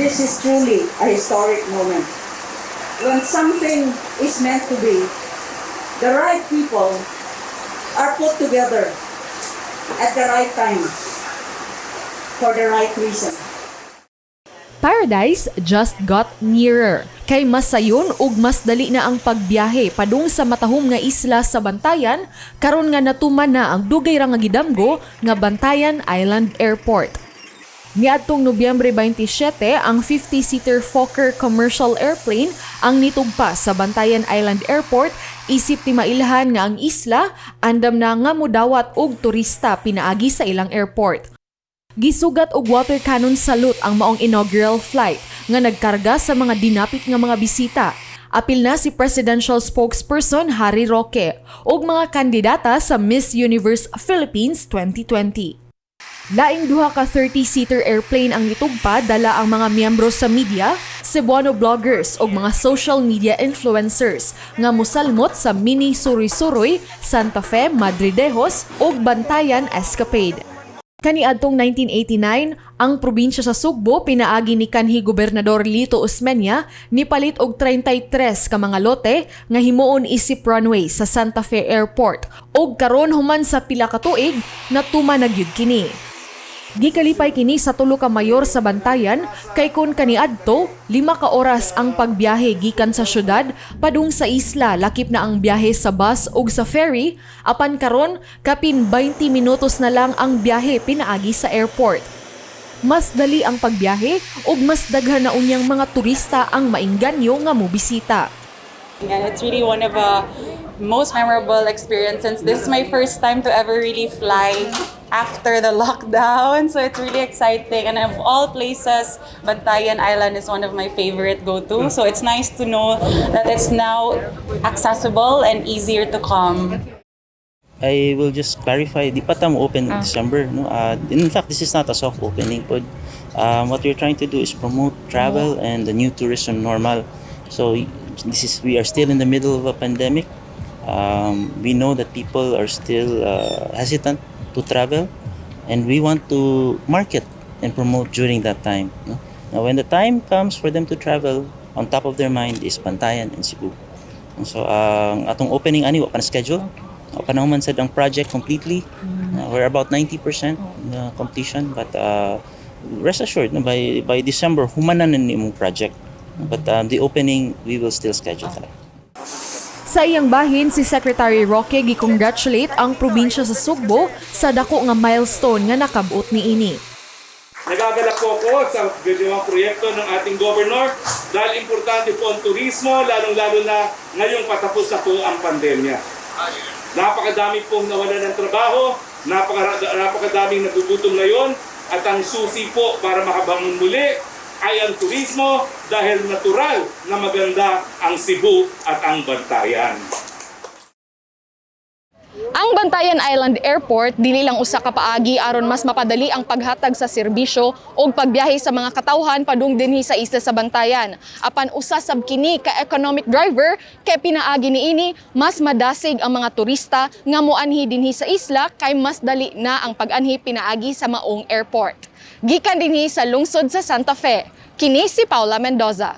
This is truly a historic moment. When something is meant to be, the right people are put together at the right time for the right reason. Paradise just got nearer. Kay mas sayon ug mas dali na ang pagbiyahe padung sa matahom nga isla sa Bantayan karon nga natuman na ang dugay ra nga gidamgo nga Bantayan Island Airport. Niadtong Nobyembre 27, ang 50-seater Fokker commercial airplane ang nitugpa sa Bantayan Island Airport isip ti mailhan nga ang isla andam na nga mudawat og turista pinaagi sa ilang airport. Gisugat og water cannon salute ang maong inaugural flight nga nagkarga sa mga dinapit nga mga bisita. Apil na si Presidential Spokesperson Harry Roque ug mga kandidata sa Miss Universe Philippines 2020. Laing duha ka 30-seater airplane ang nitugpa dala ang mga miyembro sa media, Cebuano bloggers ug mga social media influencers nga musalmot sa Mini Suroy-Suroy, Santa Fe, Madridejos ug Bantayan Escapade. Kaniadtong 1989, ang probinsya sa Sugbo pinaagi ni kanhi Gobernador Lito Osmeña nipalit og 33 ka mga lote nga himuon isip runway sa Santa Fe Airport ug karon human sa pila ka tuig natuman na gyud kini. Gikalipay kini sa tulo ka mayor sa Bantayan kay kon kaniadto 5 ka oras ang pagbiyahe gikan sa syudad padung sa isla, lakip na ang biyahe sa bus ug sa ferry, apan karon kapin 20 minutos na lang ang biyahe pinaagi sa airport. Mas dali ang pagbiyahe ug mas daghan na unyang mga turista ang mainganyo nga mobisita. And it's really one of the most memorable experience since this is my first time to ever really fly after the lockdown. So it's really exciting. And of all places, Bantayan Island is one of my favorite go-to. So it's nice to know that it's now accessible and easier to come. I will just clarify, di pa ta mo open in December. No? In fact, this is not a soft opening. But what we're trying to do is promote travel and the new tourism normal. So this is we are still in the middle of a pandemic. We know that people are still hesitant to travel, and we want to market and promote during that time. No? Now, when the time comes for them to travel, on top of their mind is Bantayan and Cebu. And so, ang atong opening ani wa pa na schedule. Wa pa nahuman sad ang project completely. We're about 90% na completion, but rest assured, no, by December human na ni imong project. But the opening, we will still schedule that. Sa iyang bahin, si Secretary Roque gi-congratulate ang probinsya sa Sugbo sa dako nga milestone nga nakabot niini. Nagagalak po ako sa ginawang proyekto ng ating governor dahil importante po ang turismo, lalong-lalo na ngayong patapos na po ang pandemya. Napakadami pong nawala ng trabaho, napakadaming nagugutom ngayon, at ang susi po para makabangon muli ay ang turismo dahil natural na maganda ang Cebu at ang Bantayan. Ang Bantayan Island Airport dili lang usa ka paagi aron mas mapadali ang paghatag sa serbisyo ug pagbiyahe sa mga katawhan padung dinhi sa isla sa Bantayan. Apan usa sab kini ka economic driver kay pinaagi niini mas madasig ang mga turista nga moanhi dinhi sa isla kay mas dali na ang pag-anhi pinaagi sa maong airport. Gikan dinhi sa lungsod sa Santa Fe, kini si Paula Mendoza.